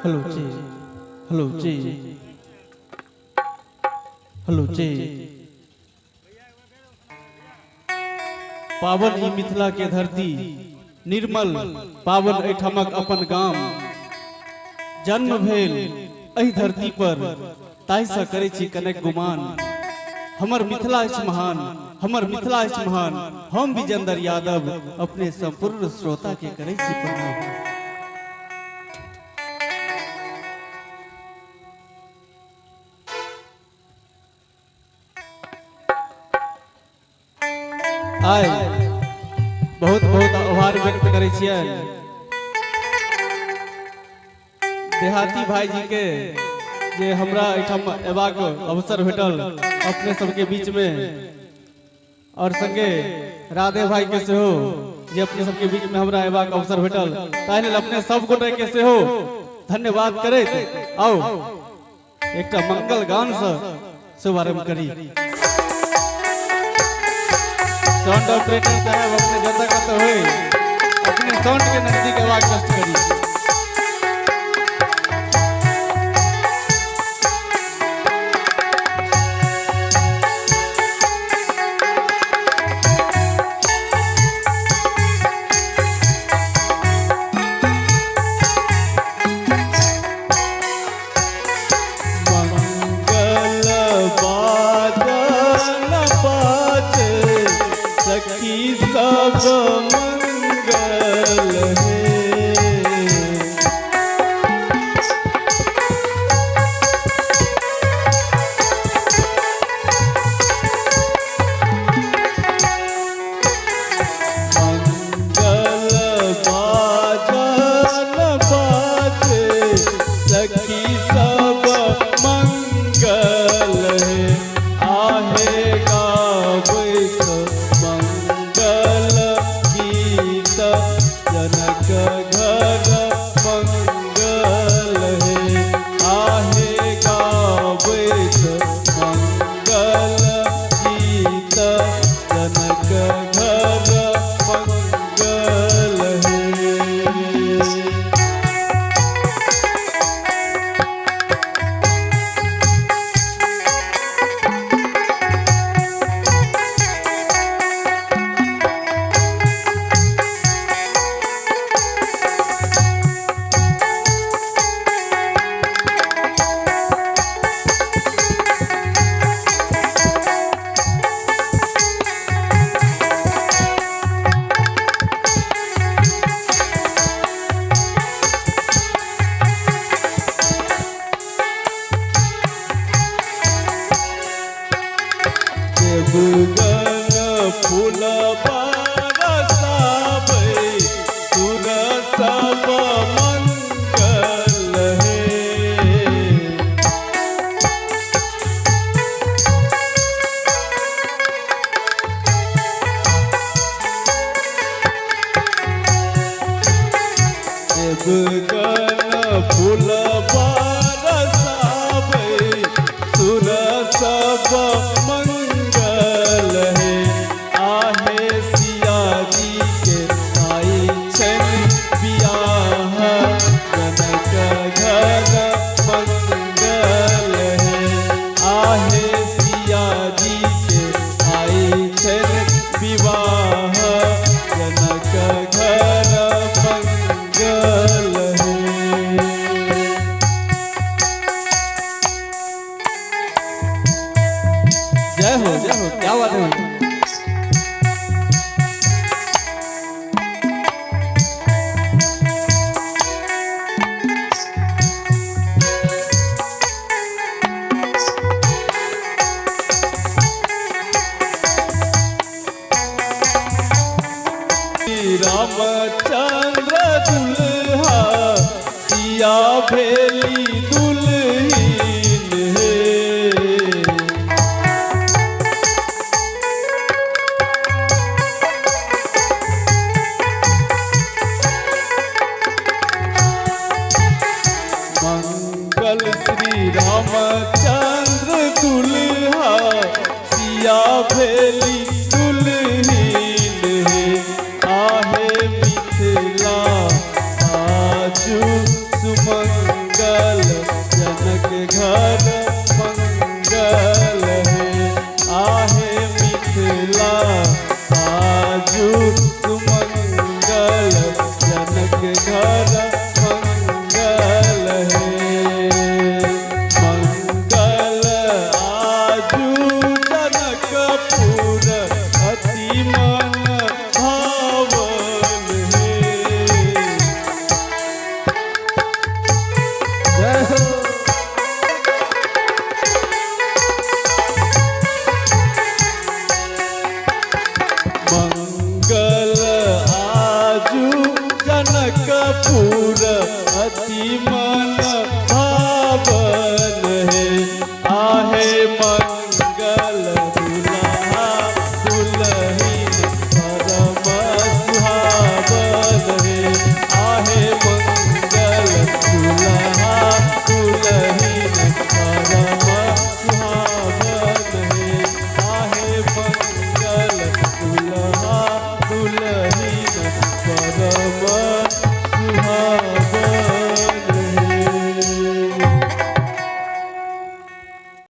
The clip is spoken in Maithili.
हेलो जी, हेलो जी, हेलो जी। पावन ई मिथिला के धरती, निर्मल पावन एहिठामक अपन गाम। जन्म भेल एहि धरती पर, ताहिसँ करै छी कनेक गुमान। हमर मिथिला अछि महान, हमर मिथिला अछि महान। हम विजेंद्र यादव अपने संपूर्ण श्रोता के करै छी प्रणाम। आइ बहुत बहुत आभार व्यक्त करै छियनि देहाती भाईजी के, जे हमरा एहिठाम अयबाक अवसर भेटल अपने सबके बीच में, और संगे राधे भाई के सेहो जे अपने सबके बीच में हमरा अयबाक अवसर भेटल, ताहि लेल अपने सब गोटे के सेहो धन्यवाद करैत आउ एकटा मंगल गान से शुभारंभ करी। साउंड ऑपरेटर साहब अपने जतऽ कतऽ होय अपने साउंड के नजदीक अयबाक कष्ट करी। मंगल बाजन बाजे सखी सब मंगल हे। मंगल बाजन बाजे सखी सब मंगल हे। आहे गाबैत मंगल गीत जनक घर मंगल हे। आहे गाबैत मंगल गीत जनक घर मंगल हे। देवगन फूल बरसाबै सुर सब मंगल हे। देवगन फूल बरसाबै सुर सब मंगल हे। आहे सिया जी के आई छनि बियाह जनक घर मंगल हे। आहे सिया जी के आई छनि विवाह जनक घर मंगल हे। जय हो जय हो, क्या बात है। रामचंद्र दुल्हा सिया भेली दुल्हीन हे। मंगल श्री रामचंद्र दुल्हा सिया भेली दुल्हीन हे। आहे मिथिला आजू सुमंगल मंगल जनक घर मंगल हे। आहे मिथिला आजू सुमंगल जनक घर मंगल हे। मंगल आजू जनकपुर अति मन भावन हे। जय हो। मंगल आजू जनकपुर अति मन